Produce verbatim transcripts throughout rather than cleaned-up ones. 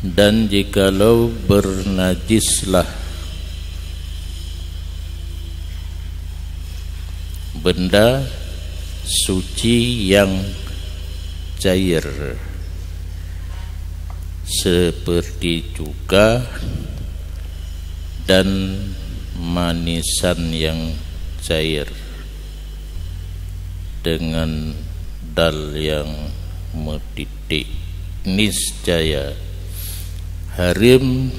Dan jikalau bernajislah benda suci yang cair, seperti cuka dan manisan yang cair, dengan dal yang metitik, niscaya haram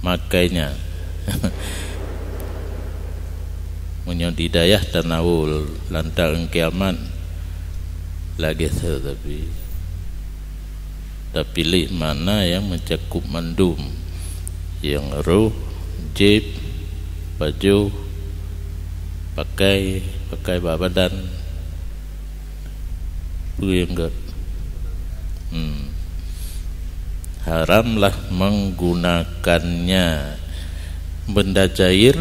makainya. Meunyoe di dayah tanawul lantang kiamat lagée, tapi tapiléh makna nyang meucakup mandum, nyang roh, jieb, pajoh, pakai, pakai bak badan, peue nyang gét. Hmm. Haramlah menggunakannya, benda cair,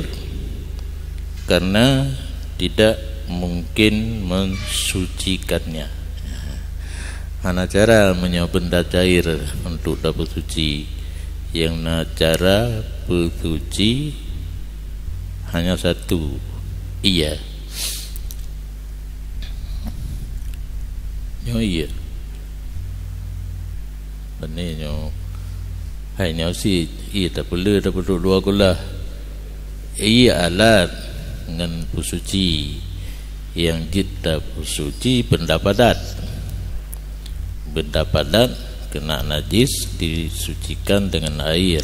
karena tidak mungkin mensucikannya. Hana cara meunyoe benda cair untuk tapeusuci. Nyang na cara peusuci hanya satu, ie. Nyoe ie. Bani nyoe, hai nyoe sit, ie tapeuleueh, tapeuduek dua kulah. Ie alat ngon peusuci. Nyang jeuet tapeusuci benda padat. Benda padat keunan najis disucikan dengan air.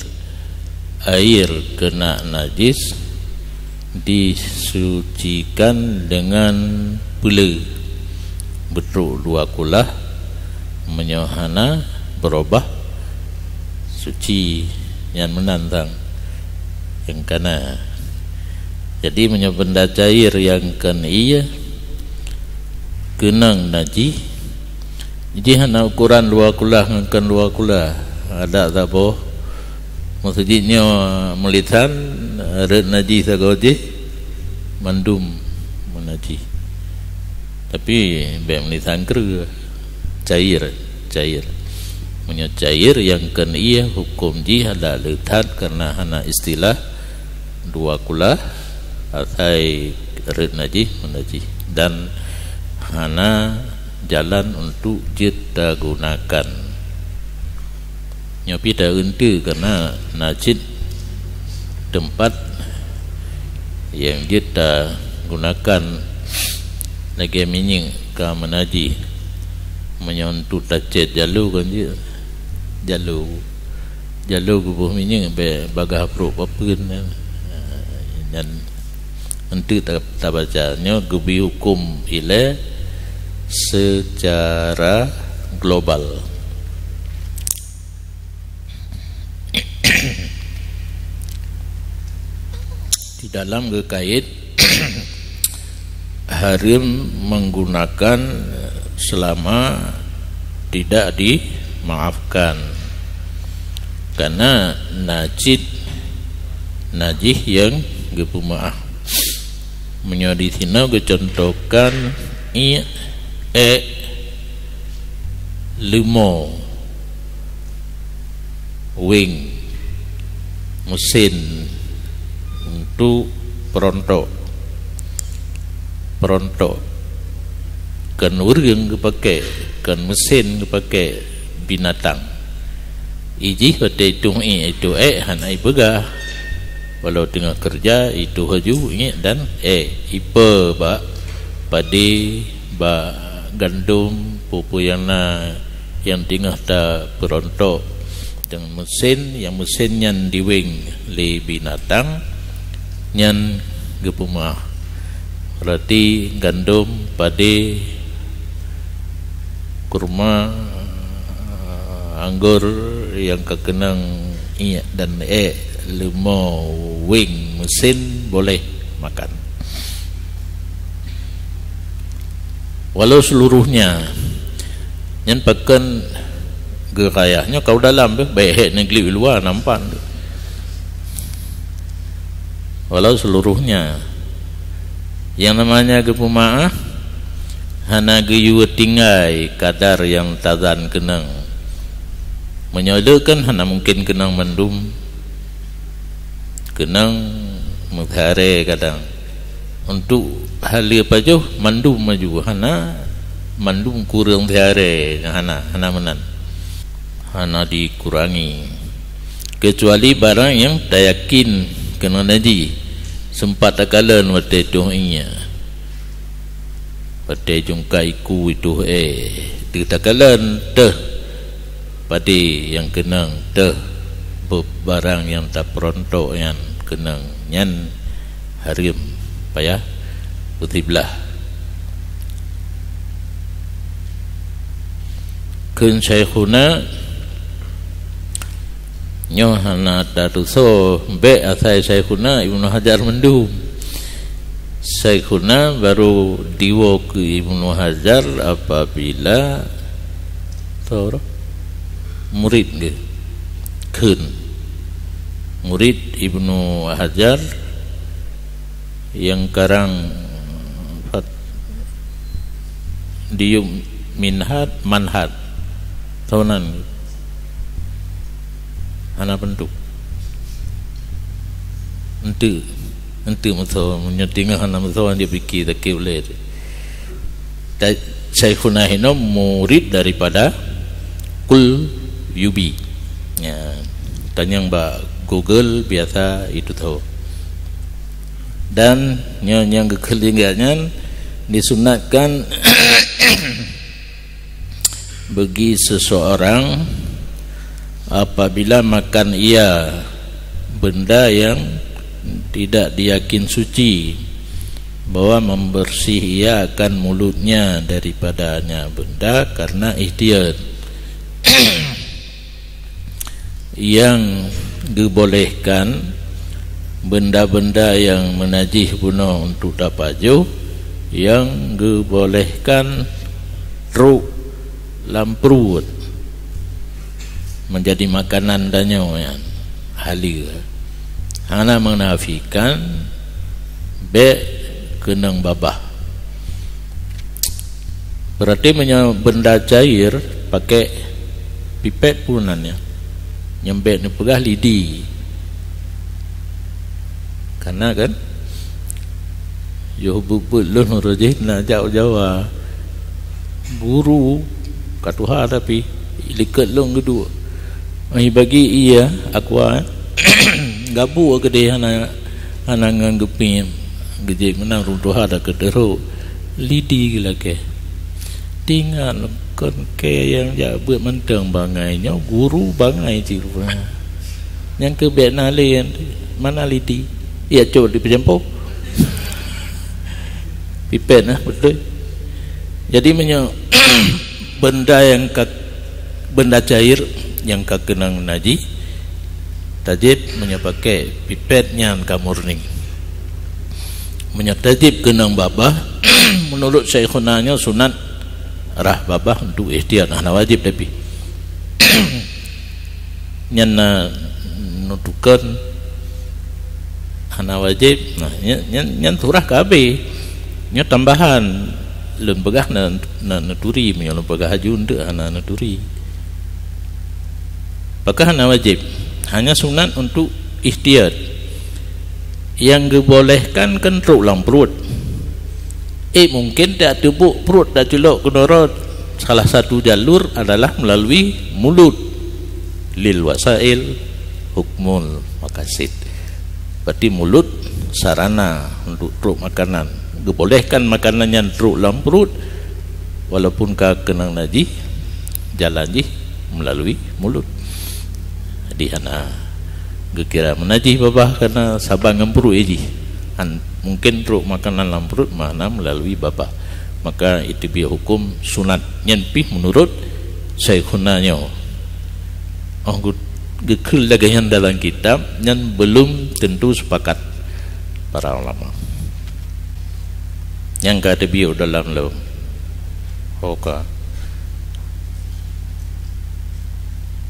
Air keunan najis disucikan dengan peuleueh. Beutrok dua kulah, meunyoe hana beurubah, suci nyan meunan sang nyang kana. Jadi, meunyoe benda cair nyang kon ie, keunong najih, jih hana ukoran dua kulah ngon kon dua kulah. Adak saboh meuseujid nyoe meulisan, rot najih sagoe jih, mandum meunajih. Tapi bék meulisan kreueh, cair, cair. Meunyoe cair nyang kon ie, huköm jih adak le that, karena hana istilah dua kulah, asai rot najih meunajih, dan hana jalan untuk jeuet tagunakan. Nyoe pih taeunteue keunan na cit teumpat nyang jeuet tagunakan lagée minyeuk ka meunajih. Meunyoe untuk tacét jaloe kan jeuet, jaloe, jaloe geuboh minyeuk bék bagaih brok papeuen nyan. Nyan untuk ta-, tabaca nyoe geubri huköm ilée seucara global. Di dalam geukait haram menggunakan selama tidak dimaafkan, karena na cit najih nyang geupeumaáh. Meunyoe di sinoe geucontohkan iék, ék, leumo, weng, meusén untuk peurontok. Peurontok. Kon ureuëng geupaké, kon meusén geupaké, binatang. Ijih watée itueng iék, itueng ék hana ipeugah. Walau teungoh keureuja, itueng laju iék dan ék, ipe bak padé, bak gandom, peue-peue nyang na nyang teungoh tapeurontok. Deungon meusén, nyang meusén nyan diweng lé binatang, nyan geupeumaáh. Beurati gandom, padé, kurma, anggor nyang ka keunong iék dan ék, leumo, weng, meusén, boleh makan. Walau seluruhnya, nyan pakon geuraya. Nyoe ka u dalam beh, bék hék neugléb u luwa nampan. Walau seluruhnya, nyang namanya geupeumaáh, Hana geuyue tinggai kadar nyang tazan keunong. Meunyoe le kan hana mungken keunong mandum. Keunong meusiharée kadang. Untuk haleue pajoh mandum maju, hana mandum kureueng siharée, hana, hana meunan. Hana dikurangi. Keucuali barang nyang tayakin keunong najih, seumpat takalon watée tueng ié. Watée jungkai ku ituh éh, teuh takalon teuh padé nyang keunong, teuh beup barang nyang tapeurontok nyan keunong, nyan hareuem payah beusiblah. Kheun Syaikhuna, nyoe hana tatusoe bék asai Syaikhuna Ibnu Hajar mandum. Syaikhuna barô diwoe keu Ibnu Hajar apabila murid geuh kheun. Murid Ibnu Hajar nyang karang Fat-, Diyub Minhad, Manhad. Toh nan hana peuntuek. Enteuk, enteuk meusoe, meunyoe teungoh hana meusoe, dia pikir sakét ulée. Ta-, Syaikhuna hinoe murid daripada Qulyubi. Ya, tanyong bak Google biasa itu tahu. Dan nyoe nyang geukheun lé geuh nyan disunatkan bagi seseorang apabila makan ia benda yang tidak diyakin suci, bahwa membersih ia akan mulutnya daripadanya benda karena ihtiyat. Nyang geubolehkan benda-benda nyang meunajih bunoe untuk tapajoh, nyang geubolehkan trok lam pruet menjadi makanan tanyoe nyan haleue. Hana menafikan bék keunong babah. Berarti meunyoe benda cair pakai pipet pun nan nyan. Nyang bék neupeugah lidi. Kana kan? Yoh buet-buet lôn uroe jih na jak u Jawa. Guru ka tuha tapi likot lôn geuduek. Ai bagi ia aqua gabu keudeh hana, hana ngon geupiem. Geujek meunan rhung tuha dak keuteurok. Lidi geulakée. Tingat lôn kon kée nyang jak beuet mantong bangai nyoe guru bangai cit rupanya. Nyang keu bék na lé, mana lidi? Ya cok di pejampo. Pipet nah beutôi. Jadi meunyoe benda nyang ka, benda cair nyang ka keunong najih, tajib meunyoe pakai pipet nyan ka murni. Meunyoe tajib keunong babah, menurut Syaikhuna nyoe sunat rah babah untuk ihtiyat, hana wajib tapi. Nyan na neutukon hana wajib. Nah, nyan, nyan, nyan surah ka habéh. Nyoe tambahan. Lôn peugah na, na neuturi, meunyoe lôn peugah aju eunteuk hana neuturi. Pakah hana wajib. Hanya sunat untuk ihtiyat. Nyang geubolehkan kan trok lam pruet. Eh, mungkin dak teubok pruet dak culok keunoe rot. Salah satu jalur adalah melalui mulut. Lil wasail hukmul makasid. Berarti mulut sarana untuk trok makanan. Geubolehkan makanan nyan trok lam pruet walaupun ka keunong najih, jalan jih melalui mulut. Jadi hana geukira meunajih babah kana saban ngon pruet jih. Han, mungkin trok makanan lam pruet mana melalui babah. Maka iteubiet hukum sunat nyan pih menurut Syaikhuna nyoe. Oh, geu-, geukheun lagée nyan dalam kitab, nyan belum tentu sepakat para ulama. Nyang ka teubiet dalam lom. Oka.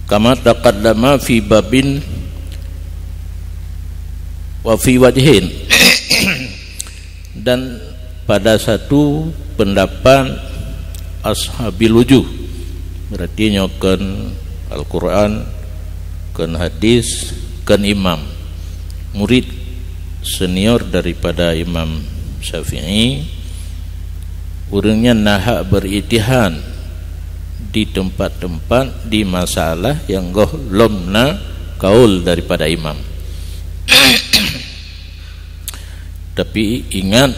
Kama taqaddama fi babin wa fi wajhin. Dan pada satu pendapat Ashabil wujuh. Berarti nyoe kon Al-Quran, kon hadis, kon imam. Murid senior daripada Imam Syafi'i, ureuëng nyan na hak berijtihad di tempat-tempat, di masalah nyang gohlom na kaul daripada imam. Tapi ingat,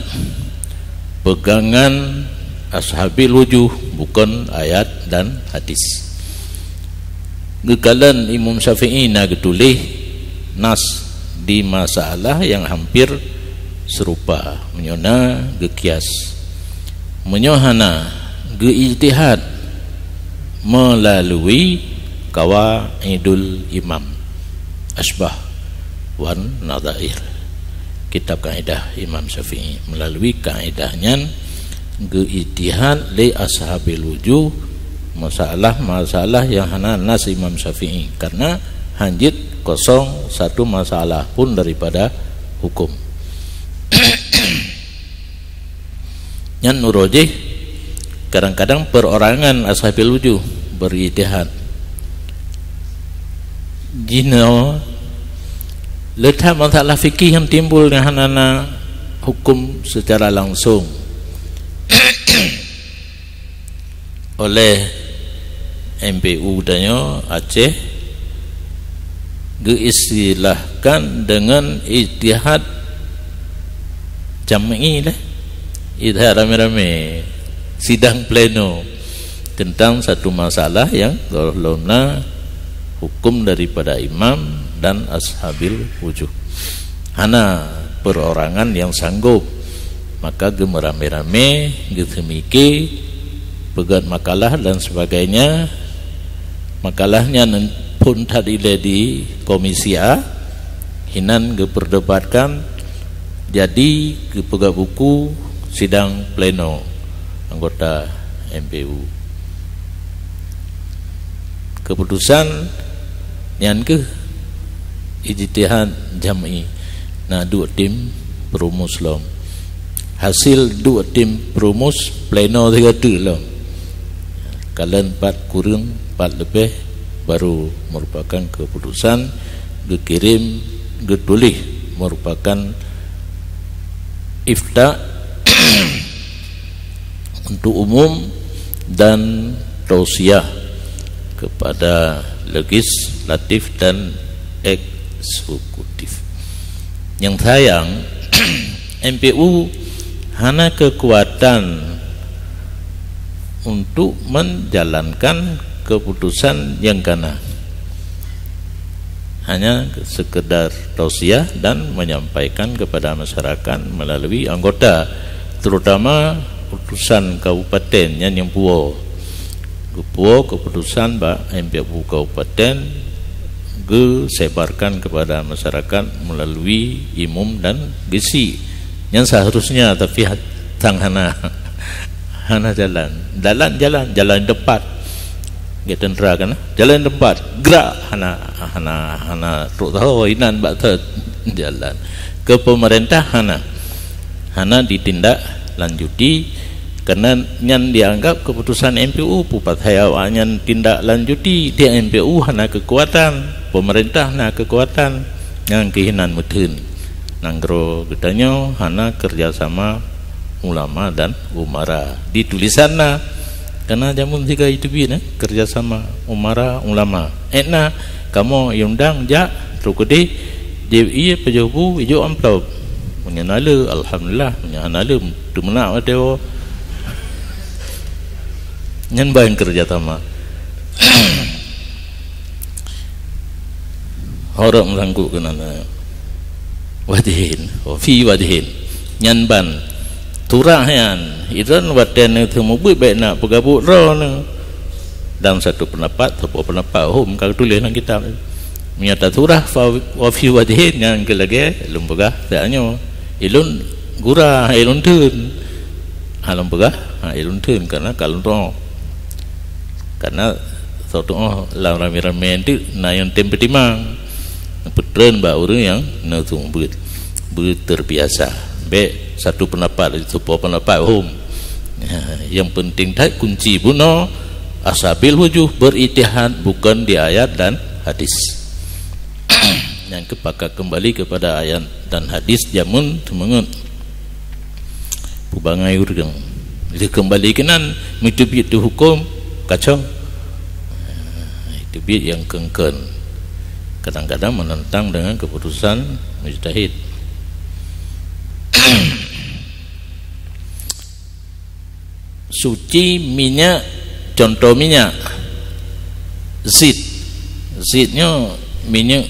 pegangan ashabil wujuh bukon ayat dan hadis. Geukalon Imam Syafi'i na geutuléh nas di masalah nyang hampir seurupa, meunyoe na geukias. Meunyoe hana, geuijtihad meulalu qawaidul imam, asybahan nadhair, kitab kaidah Imam Syafi'i. Meulalu kaidah nyan geuijtihad lé ashabil wujuh masalah-masalah nyang hana nas Imam Syafi'i, karena hanjeuet kosong satu masalah pun daripada hukum. Nyan uroe jih, kadang-kadang perorangan ashabil wujuh berijtihad. Jinoe, le that masalah fikih nyang timbul nyang hana na hukum secara langsung. Oleh M P U tanyoe Aceh geuistilahkan dengan ijtihad jam'i lah, ijtihad ramé-ramé, sidang pleno tentang satu masalah nyang gohlom na hukum daripada imam dan ashabil wujuh. Hana perorangan nyang sanggob, maka geumeuramé-ramé, geuseumike, peugét makalah dan sebagainya. Makalah nyan phon that ilée di Komisi A, hinan geupeurdebatkan, jadi geupeugét buku sidang pleno anggota M P U. Keuputusan nyan keuh ijtihad jam'i, na duek tim perumus lom. Hasil duek tim perumus pleno sigoe teuk lom. Kalon pat kureueng pat leubeh baru merupakan keuputusan, geukirém, geutuléh merupakan ifta untuk umum dan tausiah kepada legislatif dan eksekutif. Nyang sayang, M P U hana keukuatan untuk menjalankan keputusan nyang kana. Hanya sekedar tausiah dan menyampaikan kepada masyarakat melalui anggota, terutama utusan kabupaten nyan nyang puwoe. Geupuwoe keputusan bak M P U kabupaten, geusebarkan kepada masyarakat melalui imum dan geusie. Nyan seharusnya, tapi hat-, tang hana, hana jalan. Jalan, jalan, jalan tempat. Geutantra kan? Jalan tempat. Gerak, hana, hana, hana trok tahu inan bak te-, jalan. Ke pemerintah hana. Hana ditindaklanjuti, karena nyan dianggap keputusan M P U, pupat hai awak nyan tindaklanjuti, di M P U hana keukuatan, pemerintah na keukuatan, nyan keuhinan meutheun. Nanggroe geutanyoe hana kerjasama ulama dan umara. Di tulisan na, karena jameun siga iteubiet, eh, kerjasama umara ulama. Ék na, kamoe iundang jak, trok keudeh, Jép ié pajoh bu ijok amplop. Meunyoe na le, alhamdulillah. Meunyoe hana le, teumeunak watée woe. Nyan ban keureuja sama. Horok meusangkut keunan. Wajhin, wa fi wajhin. Nyan ban. Turah nyan, idon watée neuteumeubuet bék na peugabuk droeneuh. Dan satu pendapat, saboh pendapat hom ka geutuléh lam kitab. Meunyoe tasurah fa-, wa fi wajhin nyan keu lagée lôn peugah tanyoe. Ilôn gura, ilôn theun. Ha lôn peugah, ha ilôn theun karena ka lôn tuoh. Karena soe tuoh lam ramé-ramé teuk na nyang tem peutimang. Peutreun bak ureuëng nyang neuseumeubeuet, beuterbiasa. Bék satu pendapat, saboh pendapat hom. Ha, yang penting that kunci bunoe, asabil wujuh, berijtihad bukan di ayat dan hadis. Nyang keupakat kembali kepada ayat dan hadis jameun teumeungeut. Peubangai ureuëng. Lheueh kembali keunan, meuteubiet teuhuköm, kacau. Teubiet nyang keungkeuen. Kadang-kadang menentang dengan keputusan mujtahid. Suci minyak, contoh minyak. Zit. Zit nyoe minyak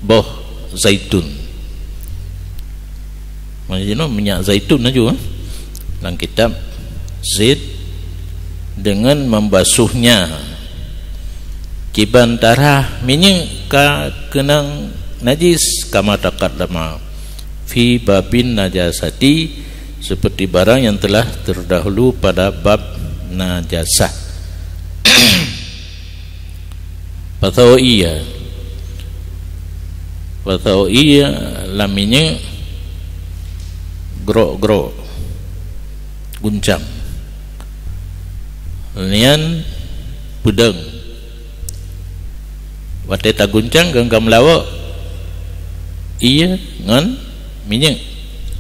boh zaitun. Maksudnya minyak zaitun laju, eh? Dalam kitab zit, dengan membasuhnya. Kiban tarah minyak ka keunong najis, kama taqaddama fi babin najasati, seperti barang yang telah terdahulu pada bab najasah. Pathau ie. Pathau ie lam minyak grok-grok. Guncang. Nyan peudeueng. Watée taguncang ngon ka meulawok ie ngon minyak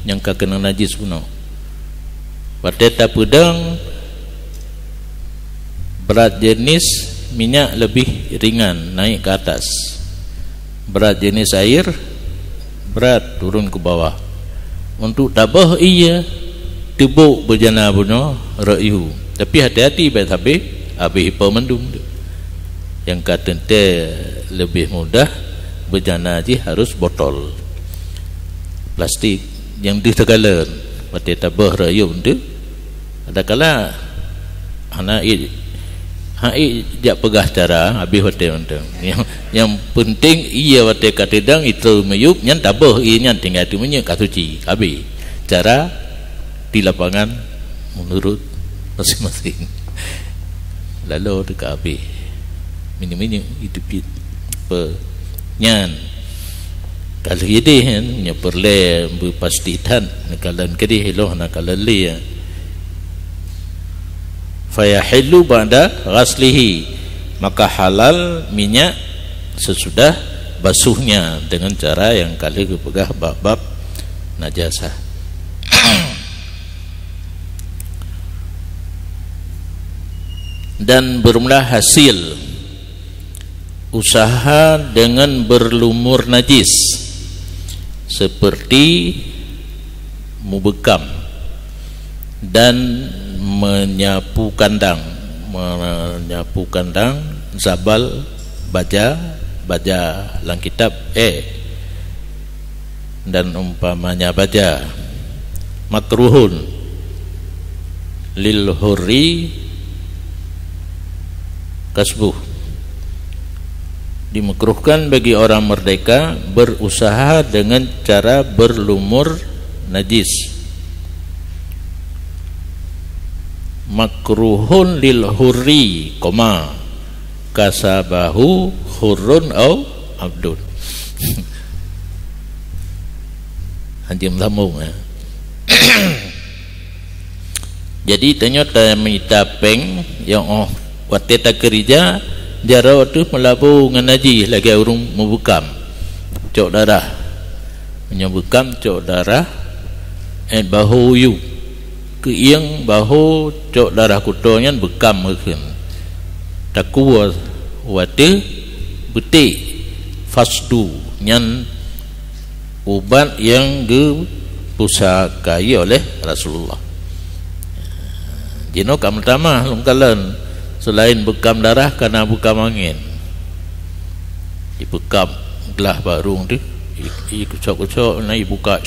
nyang ka keunong najis bunoe. Watée tapeudeueng, brat jenis minyak lebih ringan naik ke atas. Brat jenis air brat turun ke bawah. Untuk taböh ie, teubôk beujana bunoe rot yue. Tapi hati-hati, bék sabé abéh ipa mandum tu. Nyang ka teuntée leubeh mudah, beujana jih harus botol plastik nyang deuh teugalon. Watée taböh rot yue tu, adakala hana ie, ha ie jak peugah cara, abéh watée mantong. Nyang, nyang penting ie watée ka teudang, itrö miyueb, nyan taböh ie nyan tinggai teuh minyak ka suci, abéh. Cara di lapangan menurut masing-masing. Lalu teuka abéh. Minyak-minyak itu pit pe nyan. Ka lheueh idéh nyan, nyoe peureulée beupasti that, neukalon keudéh, ilôn hana kalon lé. Fayahillu ba'da ghaslihi, maka halal minyak sesudah basuhnya dengan cara yang ka lheueh geupeugah bab-bab najasah. Dan bermula hasil usaha dengan berlumur najis, seperti mubeukam dan menyapu kandang, menyapu kandang, zabal, baja, baja lam kitab, eh, dan umpamanya baja. Makruhun lil hurri kasbuh. Dimakruhkan bagi orang merdeka berusaha dengan cara berlumur najis. Makruhun lil hurri, koma, kasabahu hurrun au abdun. Hanjeuet meusambông, ya. Jadi, tanyoe tamita péng nyang óh watée takeurija, jaroe teuh meulabô ngon najih lagée ureuëng mubeukam, cok darah. Meunyoe beukam cok darah, eh, bahô yub. Keuieng bahô cok darah kuto nyan beukam geukheun. Takue watée beutek, fasdu, nyan ubat nyang geupusakai oleh Rasulullah. Jinoe ka meutamah lôn kalon, seulaén beukam darah, kana beukam angén. Jipeukam glah bak rueng teuh, i, i kucok-kucok, na ibuka,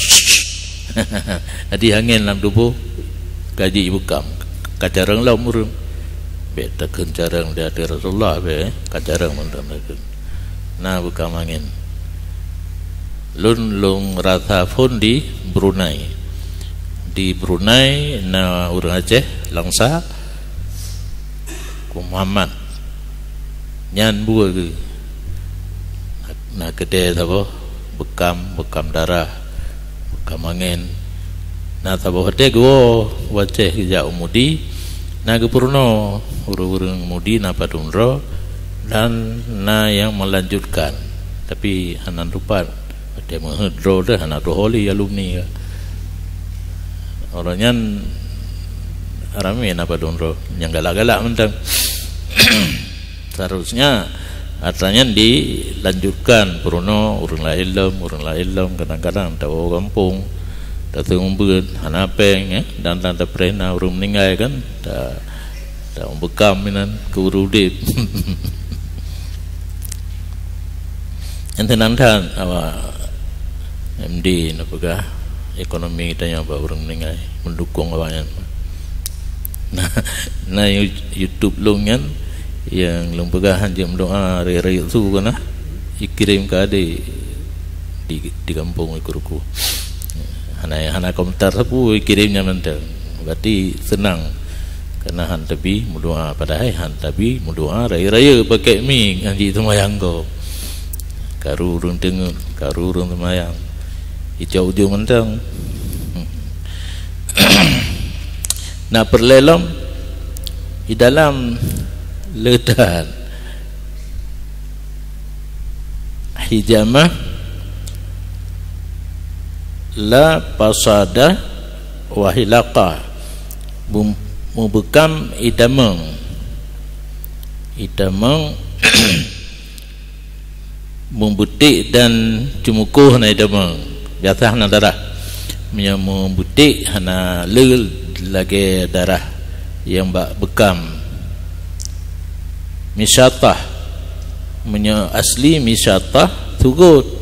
jadi angén lam tuboh ka jibeukam. Ka carông lom ureuëng. Bék takheun carông di ateueh Rasulullah, bék, eh. Ka carông mantong takheun. Na beukam angén. Lôn, lôn rasa phon di Brunei. Di Brunei na ureuëng Aceh, Langsa, Ku Muhammad. Nyan bue geuh. Na, na keudée saboh, beukam, beukam darah, beukam angén. Na saboh watèe geuwoe u Aceh geujak u Mudi, na geupeurunoe ureuëng-ureuëng Mudi na padum droe dan na nyang meulanjutkan, tapi hana teupat. Watèe meuheuet droe teuh hana teuhôi lé alumni ka. Uroe nyan ramé na padum droe nyang galak-galak mantong. Seharusnya atra nyan dilanjutkan peurunoe ureuëng laén lom, ureuëng laén lom, kadang-kadang tawoe gampông, taseumeubeuet, hana péng, eh, dan, dan tapreh na ureuëng meuninggai kan, ta, tabeukam inan keu ureuëng udeb. Nyan teunang that awak M D neupeugah ekonomi tanyoe bak ureuëng meuninggai meudukong awaknyan. Nah, na You-, YouTube lôn nyan nyang lôn peugah hanjeuet meudoa rayeuk-rayeuk su keunan ikirém keu adé di, di gampông di Kuruku. Hana, hana komentar sapeue ikirém nyan mantong. Berarti seunang. Karena han tabi meudoa, padahai han tabi meudoa rayeuk-rayeuk pakai mi ngon jiseumayang gob. Karu ureuëng teungeut, karu ureuëng seumayang. Icok ujong mantong. Na peureulée lom di dalam leutan hijamah la pasada wa hilaqa, bum-, meubeukam itamong. Itamong meubuték dan ceumukoh na idamong, biasa hana darah. Meunyoe meubuték hana le lagée darah nyang bak beukam. Misyatah, meunyoe asli misyatah, tugot.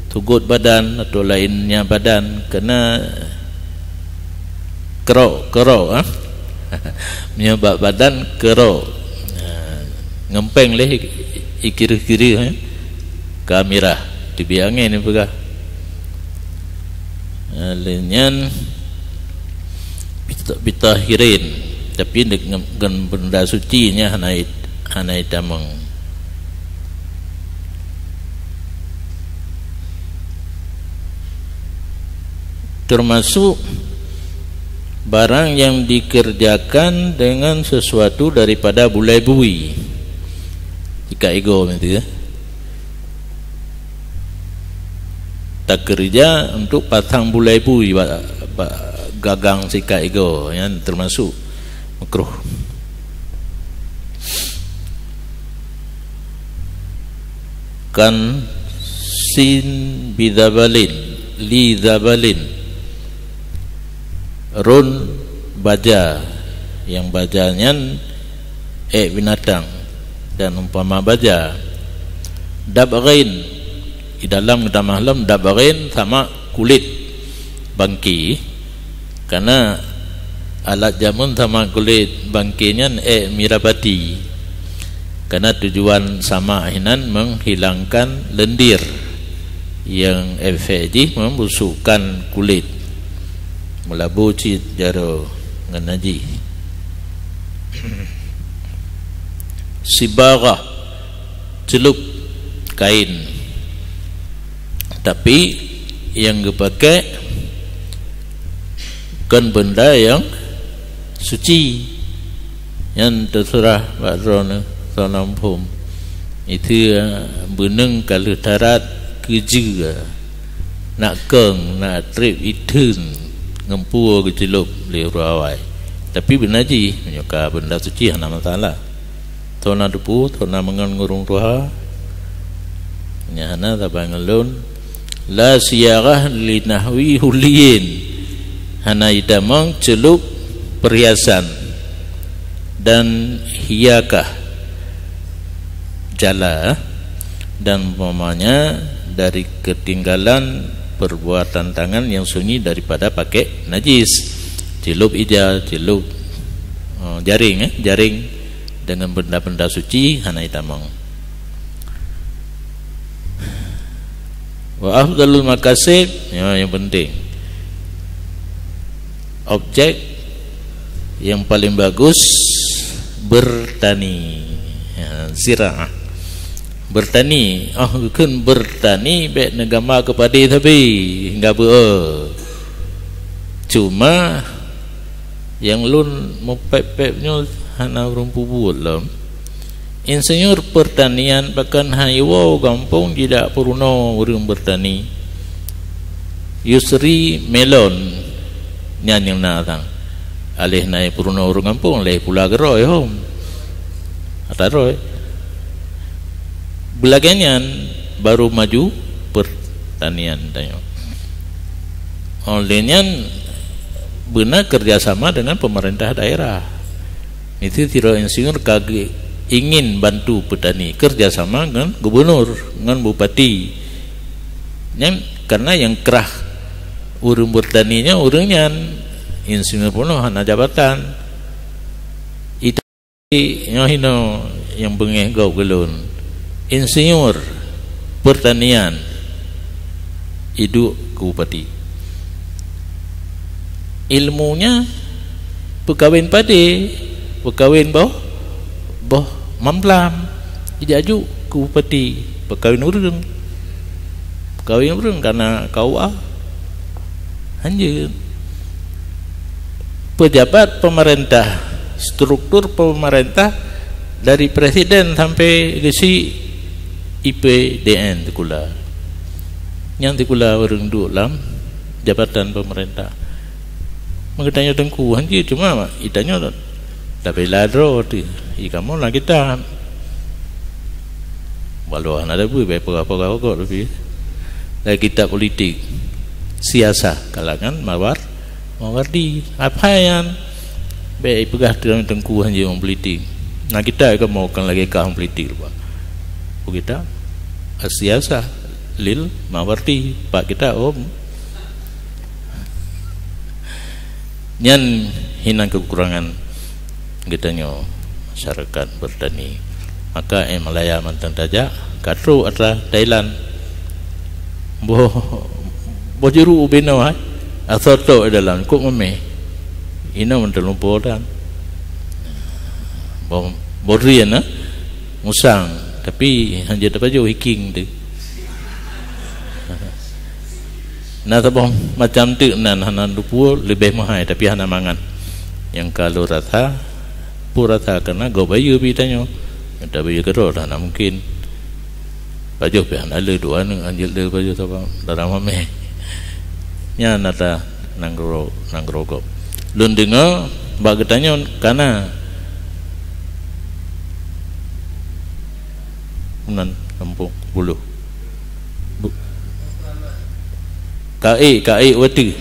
Tugot badan atau lainnya badan, keunan keurok, keurok, ha? Meunyoe bak badan keurok. Ha, ngempeng lé ikireuh-kireuh, ha? Ka mirah, teubiet angén peugah. Ha, lé nyan bita-, bitahirin, tapi ngon benda suci nyan hana it-, hana itamong. Termasuk barang yang dikerjakan dengan sesuatu daripada bulai bui. Sikat igoe, betul ya? Takeureuja untuk pasang bulai bui bak, bak gagang sikat igoe, nyan termasuk makruh. Kan sin bizabalin, li zabalin. Rôn baja, nyang baja nyan ék binatang, dan umpama baja. Dabghin, di dalam geutamah lom dabghin sama kulét bangké, karena alat jameun sama kulét bangké nyan ék mirah pati. Karena tujuan sama hinan menghilangkan lendir yang efek jih membusukkan kulit, meulabu cit jaroe ngon najih. Sibaghah, ceulup kain, tapi yang geupakai kon benda yang suci. Nyan teuseurah bak droeneuh, soe na muphom. Itu beuneueng ka lheueh tarat keujeue, nak kong, nak treb itheun, ngon peue geuceulop lé ureuëng awai. Tapi beuna jih, meunyoe ka benda suci hana masalah. Soe na teupeue, soe na meungon ureuëng tuha, nyan hana saban ngon lôn. La siyaghah li nahwi hulyin, hana itamong ceulup perhiasan, dan hiyakah, jala, dan umpamanya dari ketinggalan perbuatan tangan yang sunyi daripada pakai najis. Ceulup ija, ceulup, eh, jaring, eh, jaring dengan benda-benda suci hana itamong. Wa afdalul makasib, ya, yang penting. Objek yang paling bagus bertani. Ya, ziraah. Bertani, oh, kheun bertani, bék neugama keu padé sabe, hingga beu. Cuma nyang lôn meupéb-péb nyoe hana ureuëng peubuet lom. Insinyur pertanian pakon han iwoe gampông jidak peurunoe ureuëng beurtani. Yusri Melon nyan nyang na sang. Aléh na peurunoe ureuëng gampông, lé pula geurôi hom. Ata droe. Beulagée nyan baru maju pertanian tanyoe. Oleh nyan beuna kerjasama dengan pemerintah daerah. Itu sidroe insinyur ka ge-, ingin bantu petani, kerjasama ngon gubernur, ngon bupati. Nyan karena nyang krah ureuëng beurtani nyan ureuëng nyan, insinyur pun hana jabatan. Itu nyoe hino nyang beungéh gob ulôn. Insinyur pertanian iduek keu bupati. Ilmunya peukawen padé, peukawen boh, boh mamplam. Ijak juk keu bupati, peukawen ureuëng. Peukawen ureuëng kana K U A. Hanjeuet. Pejabat pemerintah, struktur pemerintah dari presiden sampai geusi I P D N sikula. Nyang sikula ureuëng duek lam jabatan pemerintah. Meugeutanyong teungku hanjeuet, cuma itanyoe tabela droe teuh. I kamoe na kitab. Walau hana tabui, bai peugah-peugah rokok tapi. Dari kitab politik, siasah kalangan mawar, mawardi. Apa nyan? Bai peugah teuh teungku hanjeuet politik. Na kitab i kamoe kon lagée kah politik lupa. Buku kitab, siasah lil mawardi. Pak kitab, oh, nyan hinan keukurangan geutanyoe masyarakat beurtani. Maka, eh, Malaya mantong tajak, ka trok atra Thailand. Boh, boh jeuruk ubé noe, hai. Asoe tok di dalam, kok memeh. Inoe mantong lumpoe dan. Boh, boh drien, ha? Musang, tapi hanjeuet tapajoh hiking tu. Na saboh macam teuk nan hana dupeue leubeh meuhai tapi hana mangat. Nyang ka lôn rasa, peue rasa keunan gob bayeue pih tanyoe. Nyang tabayeue keudroe hana mungken. Pajoh pih hana le dua aneuëk hanjeuet le pajoh saboh dara mameh. Nyan ata nanggroe, nanggroe gob. Lôn deungoe bak geutanyoe kana nan kampung puluh. Bu-, kaék, kaék watée.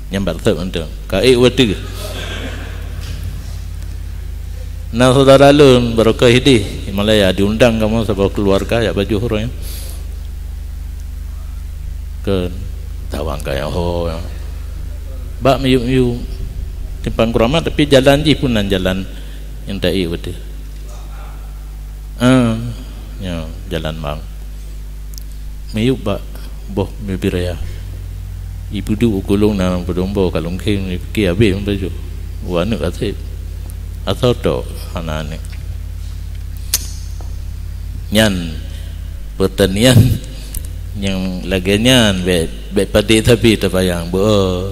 Nyang bak teuk mantong. Kaék watée. Na saudara lôn, barokah hidih, Himalaya diundang kamoe saboh keuluwarga jak pajoh uroe nyan. Keu tawang kaya ho. Bak miyup-miyup simpang kuramat, tapi jalan jih pun nan jalan nyang taék watée. Ah, nyoe jalan bang. Miyup bak boh mibi raya. Ipeuduek u kulong na peudong boh ka lungkeng, ipike habéh meupajoh. Wah, aneuëk ka seb. Asoe tok hana aneuëk. Nyan peurtanian nyang lagée nyan bék, bék padé sabe tapayang. Beuh.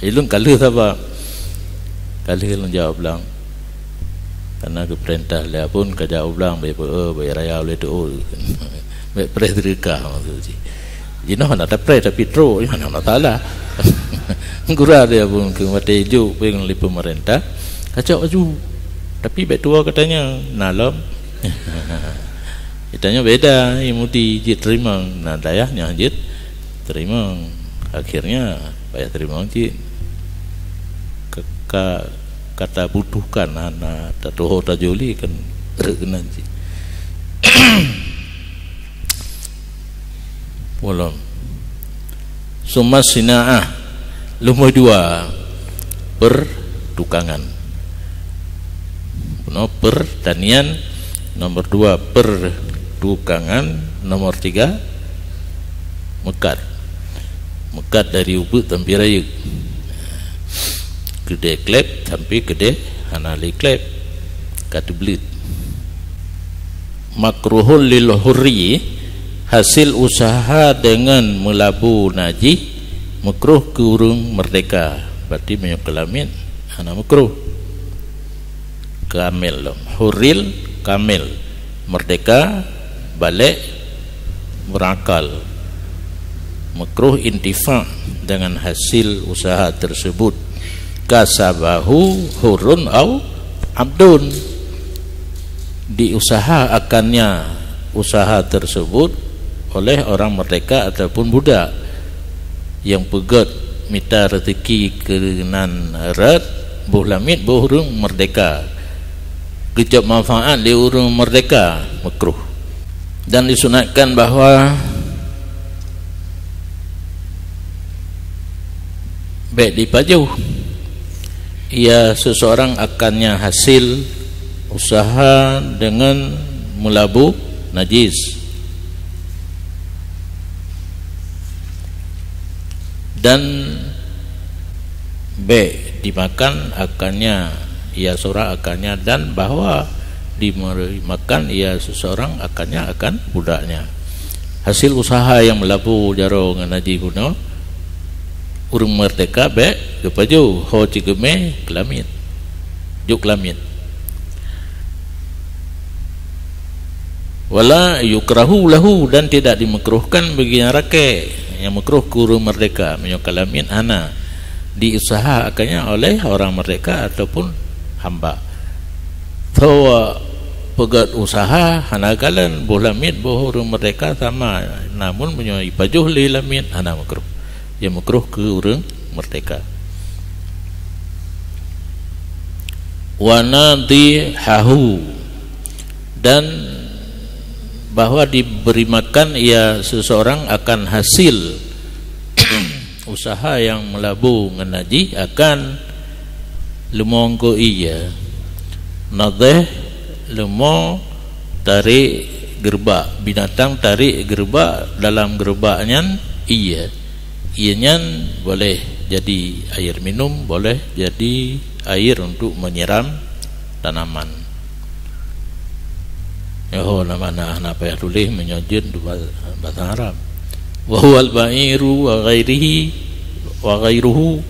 Ilôn ka lheueh saba. Ka lheueh lôn jak u blang. Karena geupeurintah lé apun ka jak u blang, bék peu-, bék raya ulée teu-, bék preh seudeukah maksud jih. Jinoe hana tapreh tapi trok, hana masalah. Gura dia pun keu watée juk péng lé pemerintah, kacok aju. Tapi bék tuwoe katanya, na lom. Katanya beda, i Mudi jeuet teurimong, na dayah nyan jeuet teurimong. Akhirnya payah teurimong cit. Ka, ka, ka tabutuhkan hana tatuho tajoli kan reunan cit. Walom. Summa sina'ah, lumboi dua, pertukangan. Bunoe pertanian, nomor dua pertukangan, nomor tiga meukat. Meukat dari ubeut sampai rayeuk. Keudée kleb sampai keudée hana lé kleb. Ka teubleuet. Makruhul lil hurri, hasil usaha deungon meulabu najih Makruh keu ureuëng merdeka, berarti meunyoe keu lamiet hana makruh. Kamil lom, hurril kamil, merdeka, balek, berakal. Makruh intifa dengan hasil usaha tersebut. Kasabahu hurun au abdun. Diusaha akannya usaha tersebut oleh orang merdeka ataupun budak. Nyang peugét mita rezeki keunan rot, boh lamiet boh ureuëng merdeka. Geucok manfaat lé ureuëng merdeka, makruh. Dan disunatkan bahwa bék dipajoh ia seseorang akannya hasil usaha dengan meulabu najis. Dan bék dimakan akannya ia seorang akannya, dan bahwa dimakan ia seseorang akannya akan budaknya. Hasil usaha nyang meulabu jaroe ngon najis bunoe, ureuëng merdeka bék geupajoh, ho ceugeumé keu lamiet, jok keu lamiet. Wala yukrahu lahu, dan tidak dimakruhkan bagi nyang rakée. Nyang makruh keu ureuëng merdeka, meunyoe keu lamiet hana. Diusaha akannya oleh orang merdeka ataupun hamba. Bahwa peugét usaha hana kalon, boh lamiet boh ureuëng merdeka sama, namun meunyoe ipajoh lé lamiet hana makruh. Nyang makruh keu ureuëng merdeka. Wa nadhihahu, dan bahwa diberi makan ia seseorang akan hasil usaha nyang meulabu ngon najis akan leumo ngon ie. Nadhih, leumo tarék geureubak, binatang tarék geureubak, dalam geureubak nyan ie. Ie nyan boleh jadi air minum, boleh jadi air untuk menyiram tanaman. Nyoe na makna hana payah tuléh meunyoe jeuet ba-, bahasa Arab. Wa huwal ba'iru wa ghairihi wa ghairuhu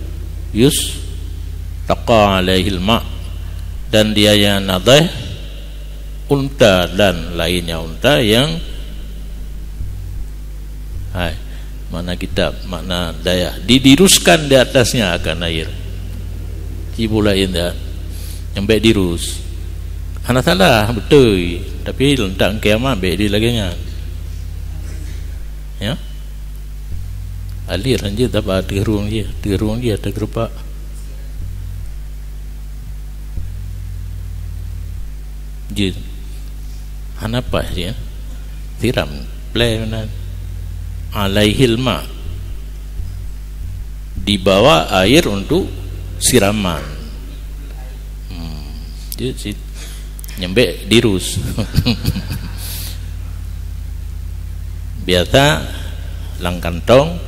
yustaqa alaihil ma'. Dan dia nyang nadhih, unta dan lainnya unta yang, hai, makna kitab, makna dayah, didiruskan di atasnya akan air. Cibulain dah, nyang bék dirus. Hana salah, beutôi. Tapi letak kiamat bék di lagée nyan. Ya? Alir lanjut, tapi teurung je, teurung je, teugeureupak. Jeuet. Hana paih jih, ya. Siram. Pleh meunan. Alaihil ma. Dibawa air untuk siraman. Hmm. Jeuet sit. Nyang bék dirus. Biasa lam kantong,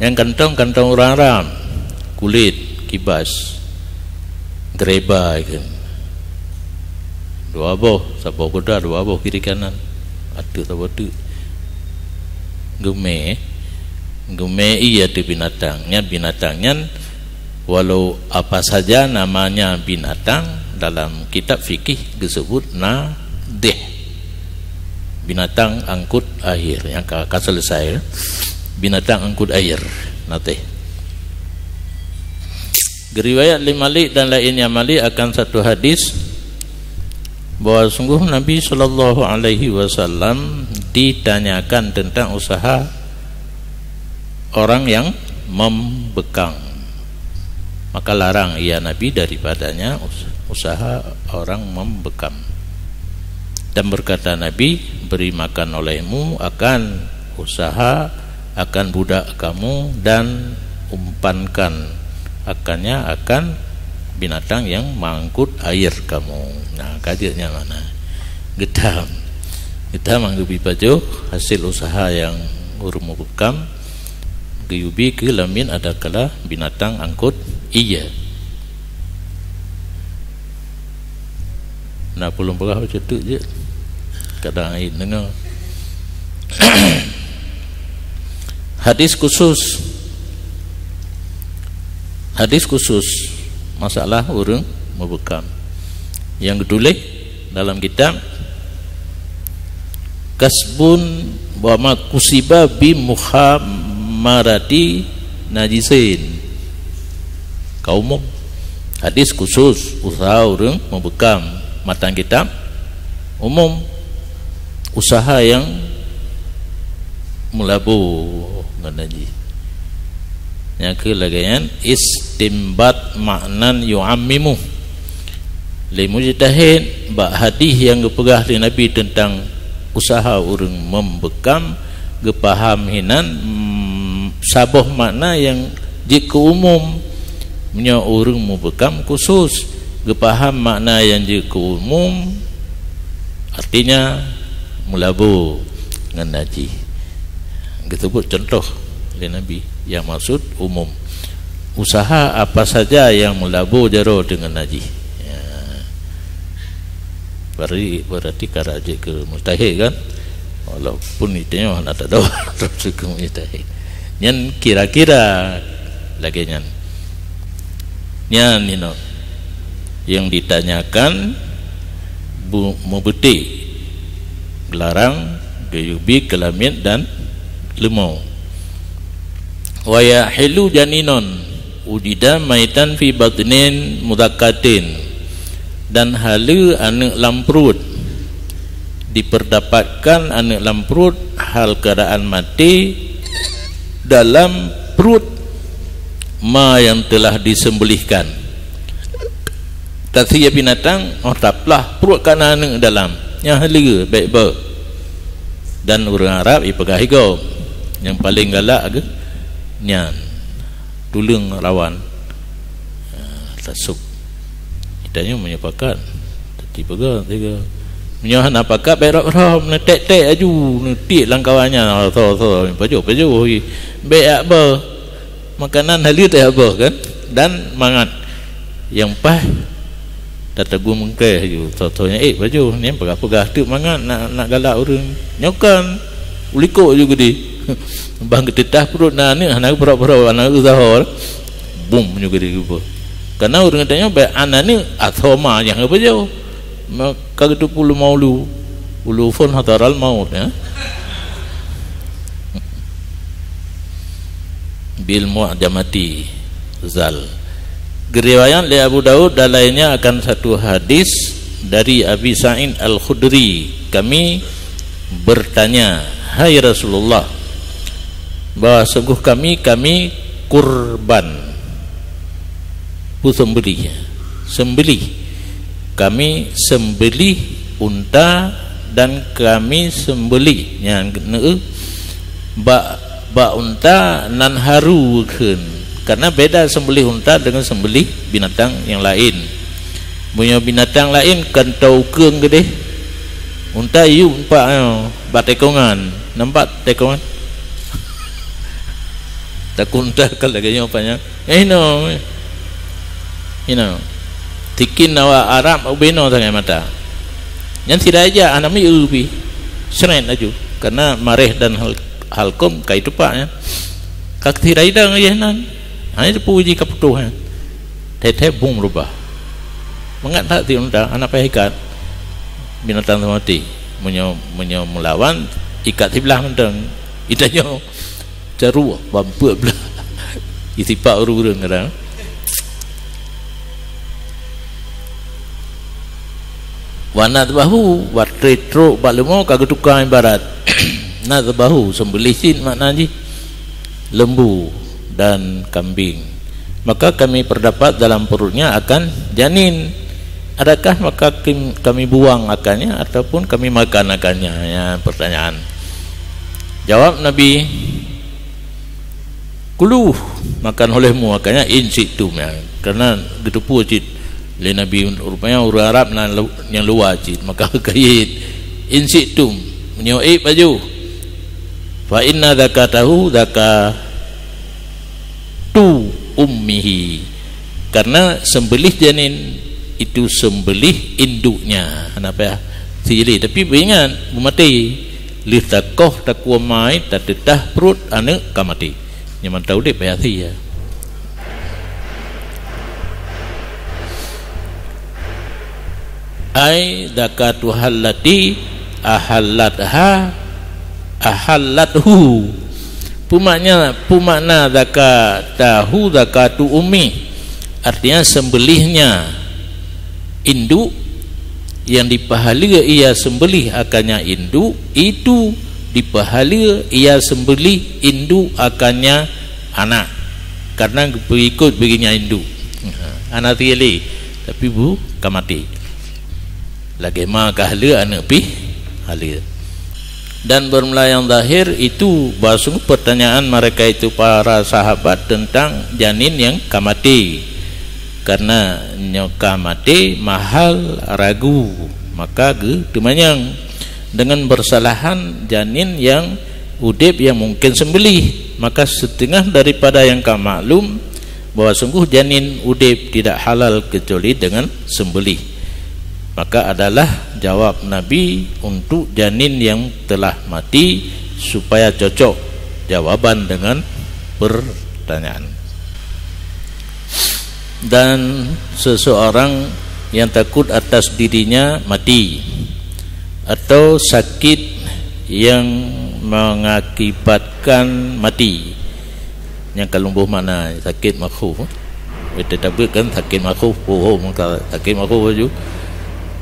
nyang kantong, kantong ureuëng Arab, kulét, kibas, greba ikheun. Dua boh, saboh guda, dua boh kiri kanan. Ateueh saboh teuk. Geumé, geumé ie ateueh binatang. Nyan binatang nyan, walau apa saja namanya binatang, dalam kitab fikih geusebut nadhih. Binatang angkut air, nyang ka, ka selesai. Binatang angkut air, nadhih. Geuriwayat lé Malik dan lainnya Malik akan satu hadis, bahwa sungguh Nabi sallallahu alaihi wasallam ditanyakan tentang usaha orang yang membekam. Maka larang ia Nabi daripadanya us-, usaha orang membekam. Dan berkata Nabi, "Beri makan olehmu akan usaha akan budak kamu dan umpankan akannya akan binatang yang mengangkut air kamu." Nah, ka jeuet nyan makna. Geutam. Geutam nyang geubri pajoh hasil usaha nyang ureuëng mubekam geuyue bi keu lamiet adakala binatang angkut ie. Na peulom peugah bacut teuk jeuet. Kadang ai deungoe. Hadis khusus Hadis khusus masalah ureuëng meubekam. Nyang geutuléh dalam kitab Kasbun wa ma kusiba bi mukhamarati najisin. Ka umum. Hadis khusus usaha ureuëng meubekam. Matan kitab umum. Usaha nyang meulabu ngon najih. Nyang keu lagée nyan istinbat maknan yu'ammimu. Lé mujtahid bak hadis nyang geupeugah lé Nabi teuntang usaha ureuëng meubekam, geupaham hinan, mm, saboh makna nyang jeuet keu umum. Meunyoe ureuëng meubekam khusus, geupaham makna nyang jeuet keu umum, artinya meulabu ngon najih. Geuseubut cuntoh lé Nabi nyang maksud umum. Usaha apa saja nyang meulabu jaroe deungon najih. Ya. Berarti, berarti ka rajin keu mujtahid kan? Walaupun itu nyoe hana tadoe terus keu mujtahid. Nyan kira-kira lagée nyan. Nyan inoe. Yang ditanyakan bu-, meubeutée, geularang, geuyubi, keulamiet dan leumo. Wa yahillu janinon wujida maitan fi batnin mudakkatin, dan haleue aneuëk lam pruet, diperdapatkan aneuëk lam pruet hal keadaan maté dalam pruet ma yang telah disembelihkan. Tasia binatang, oh, taplah pruet kana aneuëk dalam, nyang haleue bék beuh. Dan ureuëng Arab ipeugah igob, nyang paleng galak geuh nyan, tuleueng rawan. Ha, tasub. Kita nyoe meunyoe pakat, teuti peugah tiga. Meunyoe hana pakat, bék rab-rab, neutek-tek aju, neutiek lam kawan nyan, tho-tho, pajoh-pajoh, bék yak beuh. Makanan haleue teuh yak beuh kan, dan mangat nyang paih. Tatagun mungkeh ju, tho-tho nyang ék pajoh, nyan peugah-peugah teuk mangat nak, nak galak ureuëng. Nyoe kan, ulikok ju geudeh. Bang geuteutah pruet na aneuëk, hana geupeurak-peurak, hana geuzahor. Bum, nyoe geudeh geupeue. Karena ureuëng tanyoe bék aneuëk, atau ma nyang geupajoh. Maka geuteupeue leumo ulu. Ulu phon hadaral maut, ya. Bil mu'jamati zal. Geuriwayat lé Abu Daud dan lainnya akan satu hadis dari Abi Sa'id Al-Khudri, kami bertanya, "Hai Rasulullah, bahwa sungguh kami, kami kurban, peusembelih, sembelih. Kami sembelih unta dan kami sembelih," nyan, bak, bak unta nan haru kheun. Karena beda sembelih unta dengan sembelih binatang yang lain. Meunyoe binatang lain kan tau keueng geudeh. Unta yub empat, eh, bak tekongan. Nampak tekongan? Takut unta ka lagée nyoe apa nyan. Eh, inoe. Inoe. Tikin awak Arab ubenoe tangai mata. Nyan sidai jak, hana mieu pih. Seret laju. Karena mareh dan hal-, halkom kai tupak nyan. Ka sidai dang ayah nan. Hana teupeu ji ka putôh nyan. Thèe-thèe bung rubah. Mangat that ti unta, hana payah ikat. Binatang tu mati. Meunyoe, meunyoe meulawan, ikat siblah mantong. Itanyoe. Caru, bampeuet blah. Isipak ureuëng-ureuëng kadang. Wa nadhbahu, watée trok bak leumo ka geutuka ibarat. Nadhbahu, sembelih cit makna jih lembu dan kambing. Maka kami perdapat dalam perutnya akan janin. Adakah maka kim-, kami buang akannya ataupun kami makan akannya? Ya, pertanyaan. Jawab Nabi, "Kulu, makan olehmu akannya in syi'tum," ya. Karena geuteupeue cit lé Nabi, rupanya ureuëng Arab nan lu-, nyang luwa cit, maka kait, "In syi'tum, meunyoe ék pajoh. Fa inna zakatahu zakatu ummihi." Karena sembelih janin itu sembelih induknya. Hana payah sijilih, tapi beuingat, beumaté. Lheueh takoh takue mai, tateutah pruet aneuëk ka maté. Nyoe mantong udeb payah si, ya. Ai zakatuhallati ahallatha, ahallathu. Pemakna, pemakna zakatahu zakatu ummi, artinya sembelihnya induk, yang dipahala ia sembelih akannya induk, itu dipahala ia sembelih induk akannya anak, karena peuikot beuginya induk. Ha, anak tieli, tapi bu ka maté. Lagèe ma ka haleue, aneuk pih haleue. Dan bermula yang zahir itu, bahwa sungguh pertanyaan mereka itu, para sahabat, tentang janin yang ka maté. Karena nyoe ka maté, mahal ragu, maka geuteumanyong dengan bersalahan janin yang udeb yang mungkin sembelih. Maka setengah daripada yang ka maklum bahwa sungguh janin udeb tidak halal kecuali dengan sembelih. Maka adalah jawab Nabi untuk janin yang telah mati supaya cocok jawaban dengan pertanyaan. Dan seseorang yang takut atas dirinya mati atau sakit yang mengakibatkan mati. Nyang ka lôn boh makna sakét makhof. Beutôi tabeuet kan sakét makhof, poho meuka sakét makhof laju.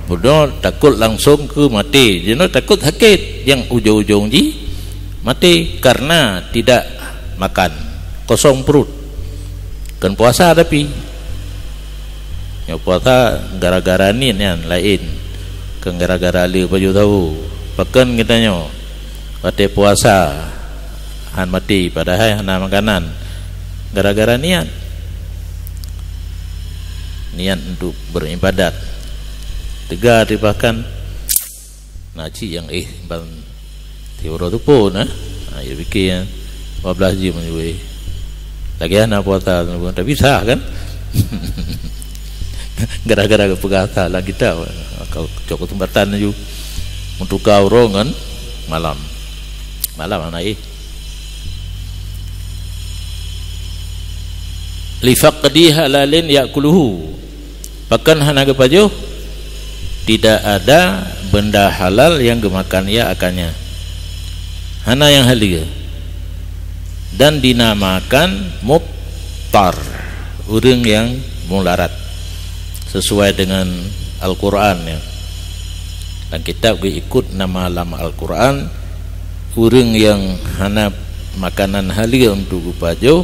Bunoe takot langsong keu maté. Jinoe takot sakét nyang ujong-ujong jih maté karena tidak makan, kosong perut. Kon puasa tapi. Nyoe puasa gara-gara niet nyan laén. Kon gara-gara le baju tahu. Pakon geutanyoe watèe puasa han maté padahai hana makanan? Gara-gara niat. Niat untuk beribadat. Teuga teuh bahkan. Na cit nyang éh ban siuroe teupeu na. Ha, ya pikir ya. Lima belas jam meunyoe éh. Lagèe hana puasa, tapi sah kan? Gara-gara geupeugah sah lam kitab. Kau cok kesempatan laju meutuka uroe ngon malam. Malam hana éh. Li faqdi halalin ya'kuluhu. Pakon hana geupajoh? Tidak ada benda halal yang geumakan ia akannya. Hana nyang haleue. Dan dinamakan mubtar, ureuëng nyang mularat, sesuai dengan Al-Quran, ya. Lam kitab geuikot nama lam Al-Quran, ureuëng nyang hana makanan haleue untuk geupajoh,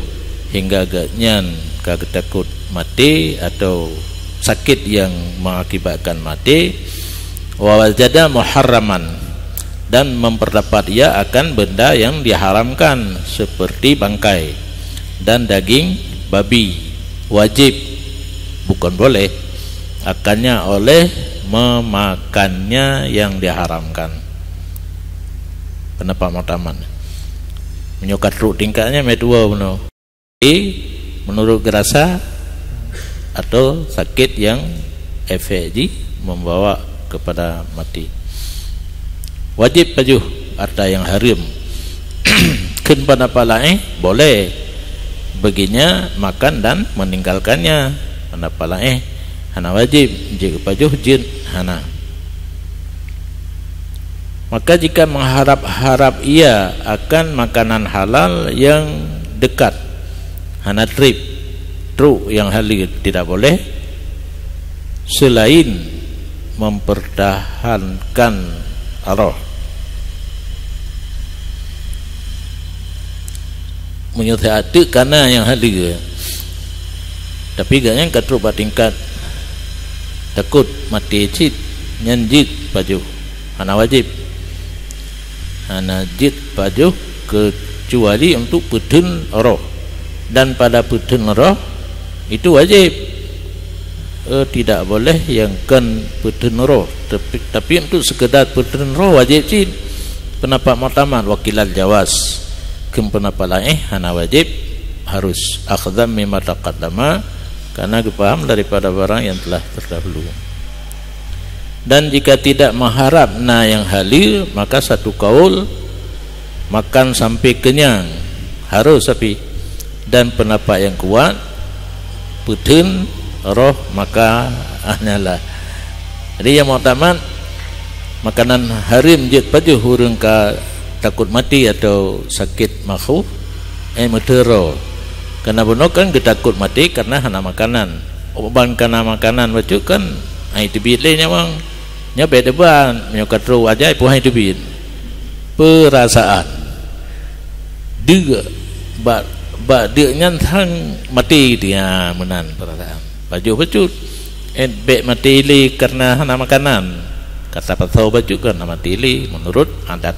hingga gobnyan ka geutakot maté atau sakét nyang mengakibatkan maté, wa wajada muharraman, dan memperdapat ia akan benda yang diharamkan, seperti bangkai dan daging babi, wajib, bukan boleh, akannya oleh memakannya yang diharamkan. Pendapat muktamad. Meunyoe ka trok tingkatnya, meuet dua bunoe. A, menurut geurasa atau sakét nyang efek jih membawa kepada mati. Wajib pajoh harta nyang hareuem. Kheun pendapat laén, boleh baginya makan dan meninggalkannya. Pendapat laén, hana wajib, jeuet pajoh jeuet hana. Maka jika mengharap-harap ia akan makanan halal yang dekat, hana treb, trok nyang haleue tidak boleh, selain mempertahankan roh. Meunyoe siat teuk kana nyang haleue, tapi gobnyan ka trok bak tingkat takot maté cit, nyan jeuet pajoh, hana wajéb. Hana jeuet pajoh keucuali untuk peutheun roh, dan pada peutheun roh itu wajéb. Eh, tidak boleh nyang kon peutheun roh, tapi, tapi untuk sekedar peutheun roh wajéb cit. Pendapat muktamad wa qila jawaz. Kheun pendapat laén hana wajéb, harus, akhdhan mimma taqaddama, karena geupaham daripada barang yang telah terdahulu. Dan jika tidak mengharap na nyang haleue, maka satu kaul makan sampai kenyang, harus tapi. Dan pendapat yang kuat, peutheun roh maka hanyalah Jadi nyang muktamad, makanan hareuem jeuet pajoh ureuëng ka takot maté atawa sakét makhauf, eh, meuteuro. Kareuna bunoe kan geutakot maté kareuna hana makanan. Ban ka na makanan bacut kan, hai teubiet lé nyawöng. Nyoe bék teuban, meunyoe ka troh ajai peue hai teubiet. Peurasaan. Deuk bak, bak deuk nyan sang maté dia meunan peurasaan. Pajoh bacut. Eh, bék maté lé kareuna hana makanan. Ka tapasoe bacut kan hana maté lé meunurot adat.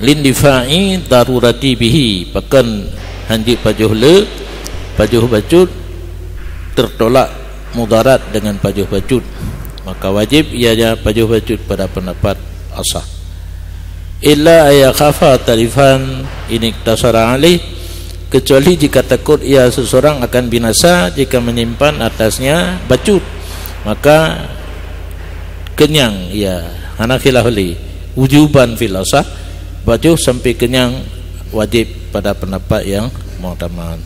Lindifa'i darurati bihi, pakon hanjeuet pajoh le, pajoh bacut tertolak mudarat dengan pajoh bacut, maka wajib ia pajoh bacut pada pendapat asah. Illa ayakhafa talifan iniktasara alaih, kecuali jika takut ia seseorang akan binasa jika menyimpan atasnya bacut, maka kenyang ia, hana khilaf lé. Wujuban fil asah, bacut sampai kenyang wajib pada pendapat yang muktamad.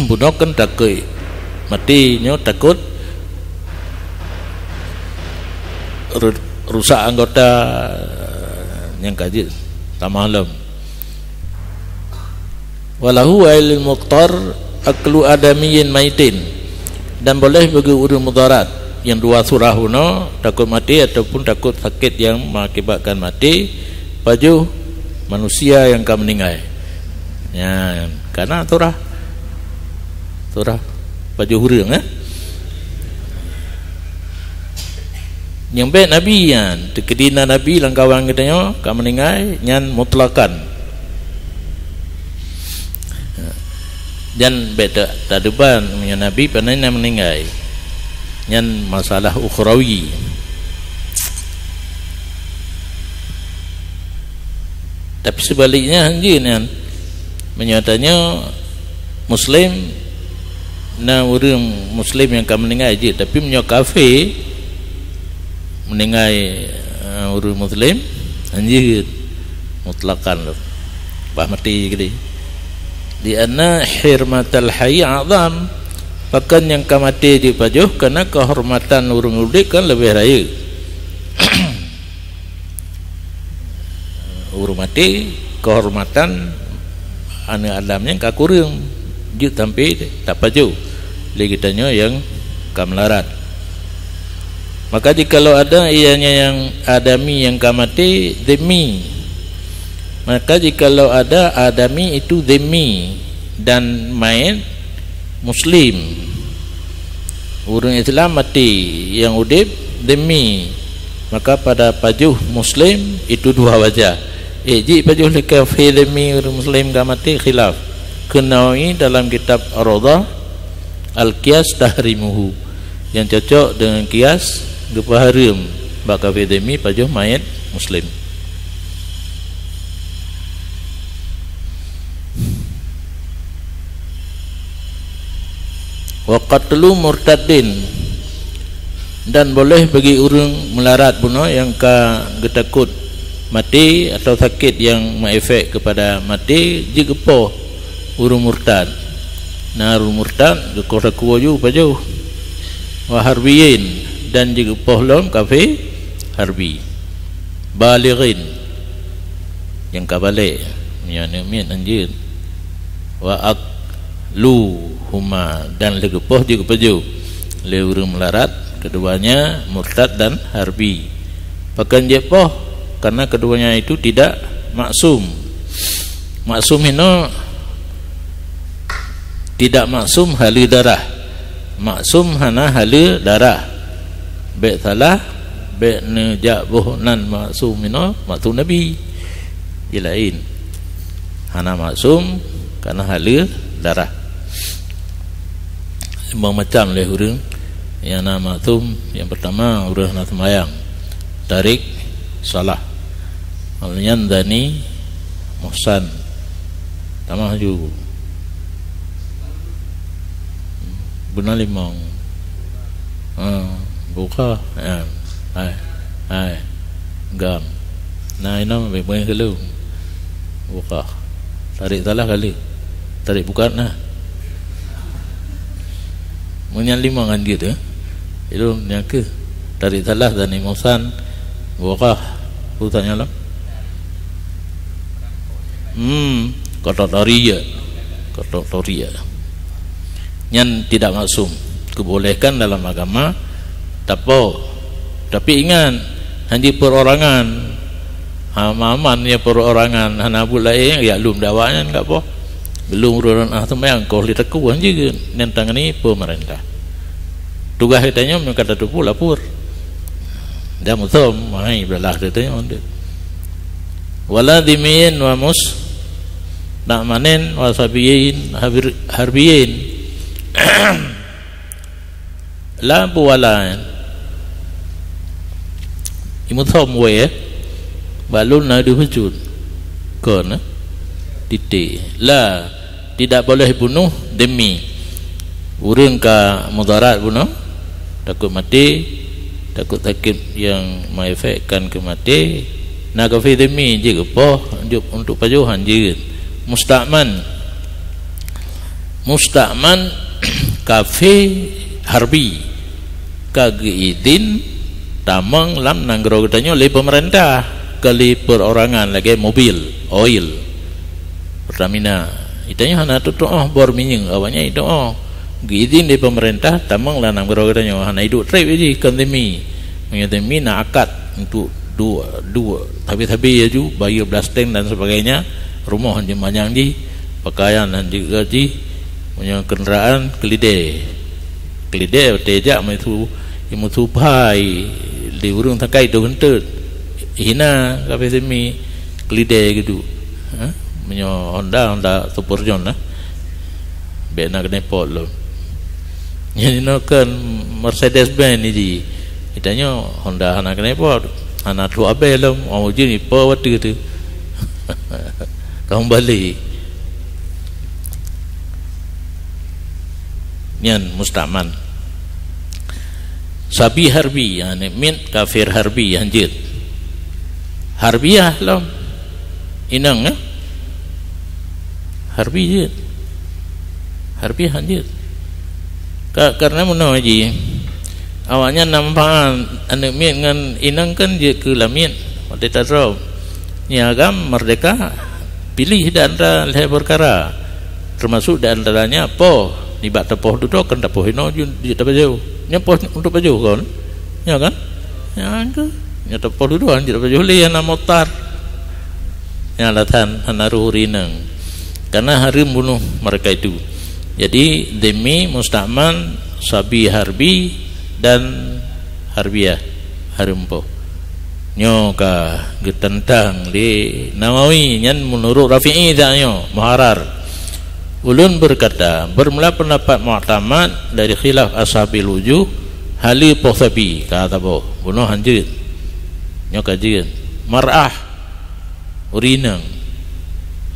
Bunoe kan takut maté nyoe, takut ru-, rusak anggota nyang ka jeuet tamah lom. Walahu ailil muqtar aklu adamiyin maitin, dan boleh bagi ureuëng mudarat yang dua surah bunoe, takut maté ataupun takut sakét yang mengakibatkan maté, pajoh manusia yang ka meninggai. Nyan, kana surah. Surah pajoh ureuëng, eh. Nyang bék Nabi nyan, teukeudi na Nabi lam kawan geutanyoe ka meuninggai, nyan mutlakan. Dan bék ta-, tadeuban meunyoe Nabi pane na meuninggai. Nyan masalah ukhrawi. Tapi seubaliknya hanjeuet nyan. Meunyoe tanyoe Muslim, na ureuëng Muslim nyang ka meuninggai jeuet, tapi meunyoe kafé meuninggai, eh, ureuëng Muslim, hanjeuet mutlakan lom. Bah maté keudeh. Di anna hirmatal hayy a'zam, pakon nyang ka maté jeuet pajoh, kareuna keuhormatan ureuëng udeb kan leubeh rayeuk. Ureuëng maté, keuhormatan aneuëk Adam nyan ka kureueng, jeuet sampai tapajoh lé geutanyoe nyang ka meularat. Maka jikalau ada ianya nyang adami nyang ka maté, zimmi. Maka jikalau ada adami itu zimmi dan mait, Muslim. Ureuëng Islam maté, nyang udeb zimmi. Maka pada pajoh Muslim itu dua wajah. Eh, jeuet pajoh lé kafé zimmi ureuëng Muslim ka maté, khilaf. Kheun Nawawi dalam kitab Ar-Raudhah, al-qiyas tahrimuhu. Nyang cocok deungon qiyas geupeuhareuem bak kafé zimmi pajoh mait Muslim. Wa qatlu murtaddin, dan boleh bagi ureuëng meularat bunoe nyang ka geutakot maté atau sakét nyang meuefek keupada maté, jeuet geupoh ureuëng murtad. Na ureuëng murtad geukoh takue ju pajoh. Wa harbiyin, dan jeuet geupoh lom kafé harbi. Balighin, nyang ka balek, meunyoe aneuëk miet hanjeuet. Wa akluhuma, dan lheueh geupoh jeuet geupajoh lé ureuëng meularat, keduanya murtad dan harbi. Pakon jeuet poh? Karena keduanya itu tidak maksum. Maksum hino tidak maksum haleue darah. Maksum hana haleue darah. Bék salah, bék neujak boh nan maksum inoe, maksum Nabi. Jih laén. Hana maksum karena haleue darah. Limong macam lé ureuëng nyang na maksum. Nyang pertama, ureuëng hana seumayang, tarik salah. Nyan zani, muhsan. Tamah ju. Beuna limong. Ha, buka. Ha. Hai. Hai. Gam. Nah, inoe beu-, beu keulung. Buka. Tarik salah kali. Tarik bukan nah. Meunyan limong ngon jeuet, eh? Ilôn nyang keuh. Tarik salah dan imosan. Bukankah urusan nyan lom? Hmm, kotor tori ya. Kotor tori ya. Nyan tidak maksum. Kebolehkan dalam agama, tapo. Tapi ingat, hana perorangan. Ha, aman ya perorangan, hana buet laén, ya lom dakwah nyan enggak apa. Belum ureueng ah sembahyang, koh li teku, hana jeuet. Nyan tangani pemerintah. Tugaih geutanyoe meunyoe ka tateupeue lapor. Dan musom, hai, beulah geutanyoe. Wala dhimmiyin wa musta'manin wa sabiyin habir-, harbiyin. La bu wala. Imusom wé, eh? Balun na deuh bacut. Kon, eh? Titik. La. Tidak boleh bunuh dhimmi. Ureueng ka mudarat bunoe, takot maté, takot sakét nyang mengefekkan keu maté, na kafé dhimmi jeuet geupoh, jeuet untuk pajoh, hana jeuet. Musta'man. Musta'man kafé harbi ka geuidhin tamong lam nanggroe geutanyoe lé pemerintah, keu lé perorangan lagée mobil, oil. Pertamina, geutanyoe hana tutoh bor minyeuk, awaknyan itutoh. Geuidhin lé pemerintah tamong lam nanggroe geutanyoe, hana iduek treb jih kon dhimmi. Meunyoe dhimmi na akad untuk dua, dua, sabe-sabe laju, bayeue blasting dan sebagainya, rumoh jeuet manyang jih, pakaian dan jeuet jih, meunyoe kenderaan keulidée. Keulidée watée jak meusu, meusu pai di ureueng sakai deuh enteuk. Hina kafé dhimmi keulidée geuduek. Ha? Meunyoe Honda, Honda Super John lah. Bék na keuneupot lom. Nyan inoe kon Mercedes Benz ni ji. Geutanyoe Honda hana keuneupot. Hana trok abée lom. Ôh, ujeuen ipo watée tu. Ka balik. Nyan musta'man. Sabi harbi, ha, aneuk miet kafir harbi, hana jeuet. Harbiah lom. Inong, eh? Harbi jeuet. Harbiah hana jeuet. Ka-, karena meunoe ji, awaknyan na manfaat, aneuk miet ngon inong kan jeuet keu lamiet, watée tadrob. Nyan agam merdeka, piléh di antara lhée peukara. Teumasuk di antaranya poh, nibak tapoh dudoe kan tapoh inoe ju-, jeuet tapajoh. Nyan poh untuk pajoh kon? Nyo kan? Nyan keuh. Nyo tapoh dudoe jeuet tapajoh lé hana mukhtar. Nyan alasan hana roh ureueng inong. Karena hareuem bunoh mereka itu. Jadi, dhimmi, musta'man, sabi harbi, dan harbiah, hareuem poh. Nyoe ka geuteuntang lé Nawawi, nyan meunurot Rafi'i dak nyoe, muharrar. Ulôn berkata, bermula pendapat muktamad dari khilaf ashabil wujuh, haleue poh sabi, ka saboh, bunoe hana jeuet. Nyoe ka jeuet. Mar'ah, ureueng inong.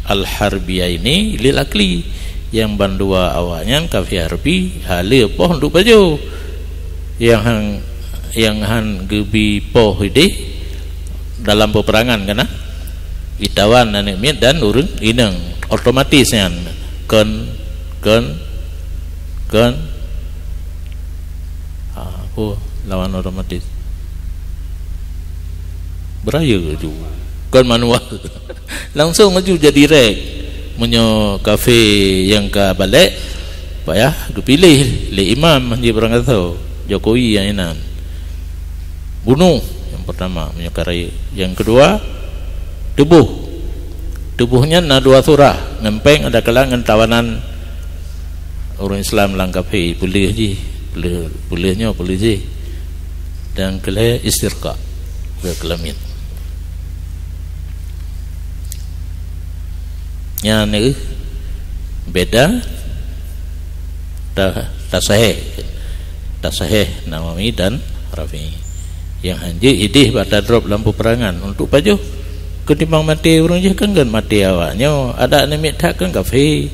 Al-harbiyaini lil akli, nyang bandua awaknyan kafé harbi, haleue poh untuk pajoh. Nyang han, nyang han geubi poh ideh dalam peperangan kana, itawan aneuk miet dan ureueng inong, otomatis nyan kon, kon, kon, ah, oh, lawan otomatis. Beurayeuk laju. Kon manual. Langsung laju jadi rek. Meunyoe kafé nyang ka balek, payah geupiléh lé imam, hana jipeurangkasoe. Jokowi nyang inan. Bunoh nyang pertama, meunyoe ka rayeuk. Nyang keudua, teuboh. Teuboh nyan na dua surah, ngon péng ada kalon ngon tawanan ureueng Islam lam kafé, peuleueh jih, peuleueh, peuleueh nyoe, peuleueh jih. Dan keulhée istirqa, keulamiet. Nyan, eh, beda ta-, tasahih. Tasahih Nawawi dan Rafi'i. Nyang han jeuet ideh bak tadrob lam peperangan untuk pajoh. Keutimbang maté ureueng jih kan, kan maté awaknyoe. Ada aneuk miet that kan kafé.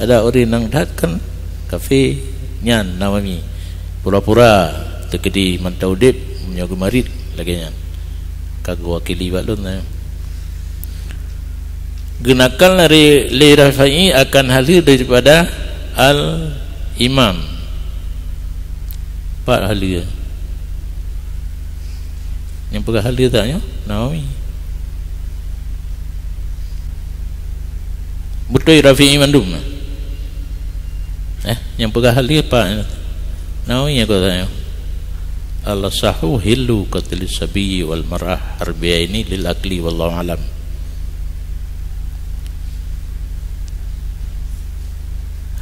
Ada ureueng inong that kan kafé. Nyan Nawawi. Pura-pura teukeudi mantong udeb, meunyoe geumarit lagée nyan. Ka geuwakili bak lôn, eh. Geunakal lé, lé Rafi'i akan haleue daripada al-imam. Pat haleue. Nyang peugah haleue tanyoe Nawawi. Beutôi Rafi'i mandum na. Eh, nyang peugah haleue pat Nawawi nyang kata nyoe. Al-asahhu hillu qatlis sabi wal mar'ah harbiyaini lil akli wallahu alam.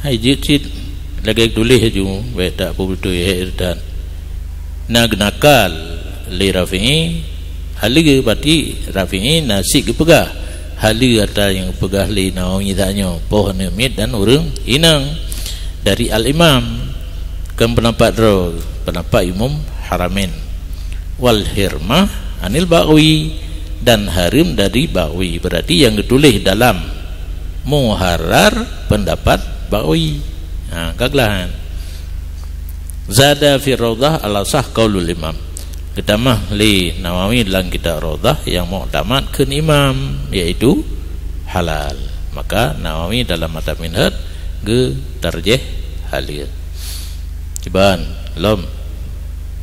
Hai jeuet cit lagèe tuléh laju, bèk tak peubeutôi hai that. Na geunakal lé Rafi'i, haleue, berarti Rafi'i na cit geupeugah. Haleue ata nyang geupeugah lé Nawawi tanyoe, poh aneuk miet dan ureueng inong. Dari Al-Imam, kon peundapat droe, peundapat Imam Haramain. Wal hirmah anil Baghawi, dan hareuem dari Baghawi. Berarti nyang geutuléh dalam Muharrar peundapat Baghawi. Ha, ka glah nyan. Zada fi Raudhah al-asah qaulul imam. Geutamah lé Nawawi dalam kitab Raudhah nyang muktamad kheun imam, yaitu halal. Maka Nawawi dalam At-Minhaj geutarjih haleue. Kiban, lom.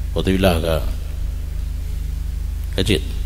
Fadhilah ka. Ka jeuet.